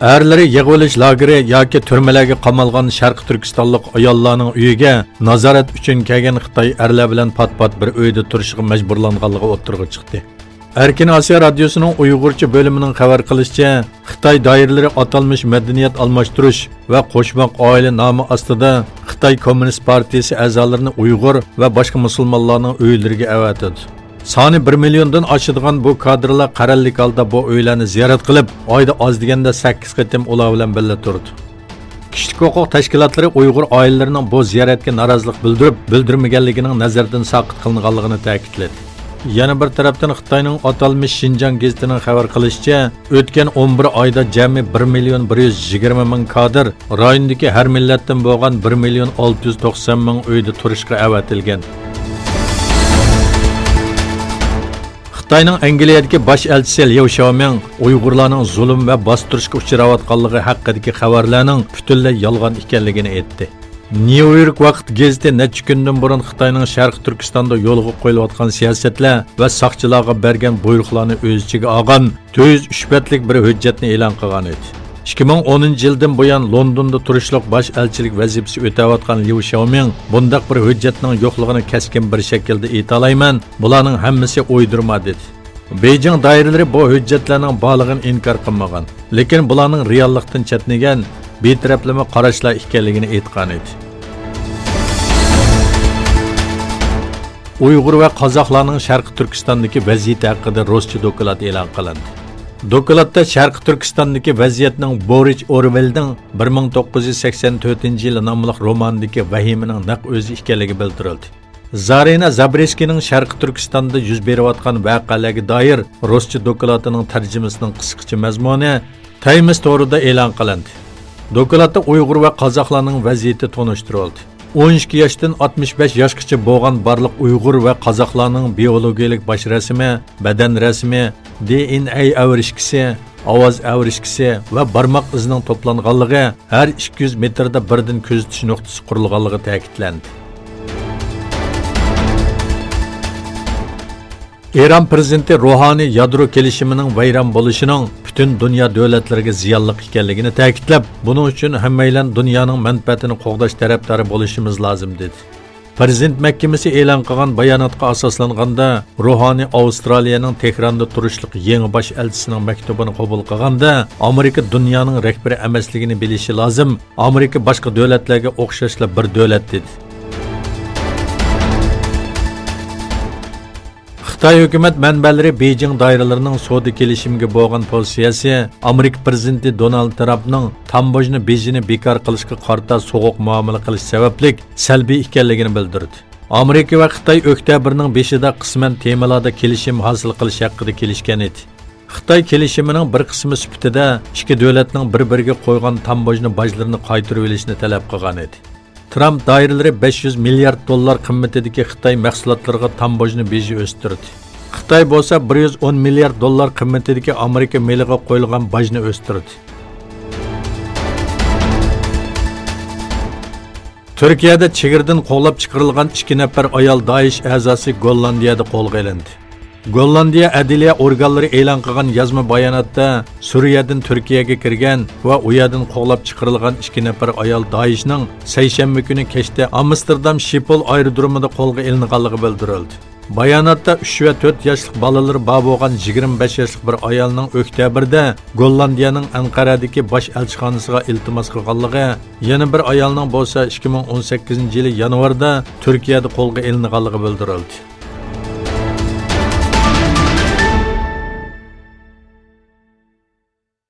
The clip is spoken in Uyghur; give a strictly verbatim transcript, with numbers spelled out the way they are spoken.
ئەرلىرى يىغىۋېلىش لاگېرى ياكى تۈرمىلەرگە قامالغان شەرقىي تۈركىستانلىق ئاياللارنىڭ ئۆيىگە نازارەت ئۈچۈن كەلگەن خىتاي ئەرلەر بىلەن پات-پات بىر ئۆيدە تۇرۇشىغا مەجبۇرلانغانلىقى ئوتتۇرىغا چىقتى. ئەركىن ئاسىيا رادىيوسىنىڭ ئۇيغۇرچە بۆلۈمىنىڭ خەۋەر قىلىشىچە، خىتاي دائىرىلىرى ئاتالمىش مەدەنىيەت ئالماشتۇرۇش ۋە قوشماق ئائىلە نامى ئاستىدا خىتاي كوممۇنىست پارتىيىسى ئەزالىرىنى ئۇيغۇر ۋە باشقا مۇسۇلمانلارنىڭ ئۆيلىرىگە ئەۋەتىدۇ. سانى بىر مىليوندىن ئاشىدىغان بۇ كادىرلار قەرەللىك ھالدا بۇ ئۆيلەرنى زىيارەت قىلىپ، ئايدا ئاز دېگەندە سەككىز قېتىم ئۇلار بىلەن بىللە تۇرىدۇ. كىشىلىك ھوقۇق تەشكىلاتلىرى ئۇيغۇر ئائىلىلىرىنىڭ بۇ زىيارەتكە نارازىلىق بىلدۈرۈپ، بىلدۈرمىگەنلىكىنىڭ نەزەردىن ساقىت قىلىنغانلىقىنى تەكىتلىدى. يەنە بىر تەرەپتىن، خىتاينىڭ ئاتالمىش شىنجاڭ گېزىتىنىڭ خەۋەر قىلىشىچە، ئۆتكەن ئون بىر ئايدا جەمئىي بىر مىليون بىر يۈز يىگىرمە مىڭ كادىر، رايوندىكى ھەر مىللەتتىن بولغان بىر مىليون ئالتە يۈز توقسان مىڭ ئۆيدە تۇرۇشقا ئەۋەتىلگەن. خىتاينىڭ ئەنگلىيەدىكى باش ئەلچىسى لياۋ شياۋمىڭ ئۇيغۇرلارنىڭ زۇلۇم ۋە باستۇرۇشقا ئۇچراۋاتقانلىقى ھەققىدىكى خەۋەرلەرنىڭ پۈتۈنلەي يالغان ئىكەنلىكىنى ئېيتتى. نيۇ يورك ۋاقىت گېزىتى نەچچە كۈندىن بۇرۇن خىتاينىڭ شەرقىي تۈركىستاندا يولغا قويۇلۇۋاتقان سىياسەتلەر ۋە ساقچىلارغا بەرگەن بۇيرۇقلارنى ئۆز ئىچىگە ئالغان تۆت يۈز ئۈچ بەتلىك بىر ھۆججەتنى ئېلان قىلغان ئىدى. ئىككى مىڭ ئونىنچى يىلدىن بۇيان لوندوندا تۇرۇشلۇق باش ئەلچىلىك ۋەزىپىسى ئۆتەۋاتقان ليۇ شياۋمىڭ بۇنداق بىر ھۆججەتنىڭ يوقلۇقىنى كەسكىن بىر شەكىلدە ئېيتالايمەن، بۇلارنىڭ ھەممىسى ئويدۇرما، دېدى. بېيجىڭ دائىرىلىرى بۇ ھۆججەتلەرنىڭ بارلىقىنى ئىنكار قىلمىغان، لېكىن بۇلارنىڭ رېئاللىقتىن چەتنىگەن، بىتەرەپلىمە قاراشلار ئىكەنلىكىنى ئېيتقان ئىدى. ئۇيغۇر ۋە قازاقلارنىڭ شەرقىي تۈركىستاندىكى ۋەزىيىتى ھەققىدە رۇسچە دوكلات ئېلان قىلىندى. دوكلاتتا شەرقىي تۈركىستاندىكى ۋەزىيەتنىڭ بورىچ ئورۋېلنىڭ بىر مىڭ توققۇز يۈز سەكسەن تۆتىنچى يىل ناملىق رومانىدىكى ۋەھىمىنىڭ نەق ئۆزى ئىكەنلىكى بىلدۈرۈلدى. زارىنا زابرىسكىينىڭ شەرقىي تۈركىستاندا يۈز بېرىۋاتقان ۋەقەلەرگە دائىر رۇسچە دوكلاتىنىڭ تەرجىمىسىنىڭ قىسقىچە مەزمۇنى تايمس تورىدا ئېلان قىلىندى. دوكلاتتا ئۇيغۇر ۋە قازاقلارنىڭ ۋەزىيىتى تونۇشتۇرۇلدى. ئون ئىككى ياشتىن ئاتمىش بەش ياشقىچە بولغان بارلىق ئۇيغۇر ۋە قازاقلارنىڭ بىئولوگىيەلىك باش رەسىمى، بەدەن رەسىمى، دى ئېن ئەي ئەۋرىشكىسى، ئاۋاز ئەۋرىشكىسى ۋە بارماق ئىزىنىڭ توپلانغانلىقى، ھەر ئىككى يۈز مېتىردا بىردىن كۆزىتىش نۇقتىسى قۇرۇلغانلىقى تەكىتلەندى. ئىران پىرېزىدېنتى روھانى يادرو كېلىشىمىنىڭ ۋەيران بولۇشىنىڭ پۈتۈن دۇنيا دۆلەتلىرىگە زىيانلىق ئىكەنلىكىنى تەكىتلەپ، بۇنىڭ ئۈچۈن ھەممەيلەن دۇنيانىڭ مەنپەئەتىنى قوغداش تەرەپدارى بولۇشىمىز لازىم، دېدى. پىرېزىدېنت مەھكىمىسى ئېلان قىلغان باياناتقا ئاساسلانغاندا، روھانى ئاۋسترالىيەنىڭ تېھراندا تۇرۇشلۇق يېڭى باش ئەلچىسىنىڭ مەكتۇبىنى قوبۇل قىلغاندا، ئامېرىكا دۇنيانىڭ رەھبىرى ئەمەسلىكىنى بىلىشى لازىم، ئامېرىكا باشقا دۆلەتلەرگە ئوخشاشلا بىر دۆلەت، دېدى. خىتاي ھۆكۈمەت مەنبەلىرى بېيجىڭ دائىرىلىرىنىڭ سودا كېلىشىمىگە بولغان پوزىتسىيەسى، ئامېرىكا پىرېزىدېنتى دونالد ترامپنىڭ تاموژنا بېجىنى بىكار قىلىشقا قارىتا سوغۇق مۇئامىلە قىلىش سەۋەبلىك سەلبىي ئىكەنلىكىنى بىلدۈردى. ئامېرىكا ۋە خىتاي ئۆكتەبىرنىڭ بېشىدا قىسمەن تېمىلاردا كېلىشىم ھاسىل قىلىش ھەققىدە كېلىشكەن ئىدى. خىتاي كېلىشىمىنىڭ بىر قىسمى سۈپىتىدە ئىككى دۆلەتنىڭ بىر-بىرىگە قويغان تاموژنا باجلىرىنى قايتۇرۇۋېلىشنى تەلەپ قىلغان ئىدى. ترامپ دائىرىلىرى بەش يۈز مىليارد دوللار قىممىتىدىكى خىتاي مەھسۇلاتلىرىغا تاموژنا بېجى ئۆستۈردى. خىتاي بولسا بىر يۈز ئون مىليارد دوللار قىممىتىدىكى ئامېرىكا مېلىغا قويۇلغان باجنى ئۆستۈردى. تۈركىيەدە چېگرىدىن قوغلاپ چىقىرىلغان ئىككى نەپەر ئايال دائىش ئەزاسى گوللاندىيەدە قولغا ئېلىندى. گوللاندىيە ئەدلىيە ئورگانلىرى ئېلان قىلغان يازما باياناتتا، سۈرىيەدىن تۈركىيەگە كىرگەن ۋە ئۇ يەردىن قوغلاپ چىقىرىلغان ئىككى نەپەر ئايال دائىشنىڭ سەيشەنبە كۈنى كەچتە ئامستېردام شىپول ئايرودرومىدا قولغا ئېلىنغانلىقى بىلدۈرۈلدى. باياناتتا ئۈچ ۋە تۆت ياشلىق بالىلىرى بار بولغان يىگىرمە بەش ياشلىق بىر ئايالنىڭ ئۆكتەبىردە گوللاندىيەنىڭ ئەنقەرەدىكى باش ئەلچىخانىسىغا ئىلتىماس قىلغانلىقى، يەنە بىر ئايالنىڭ بولسا ئىككى مىڭ ئون سەككىزىنچى يىلى يانۋاردا تۈركىيەدە قولغا ئېلىنغانلىقى بىلدۈرۈلدى.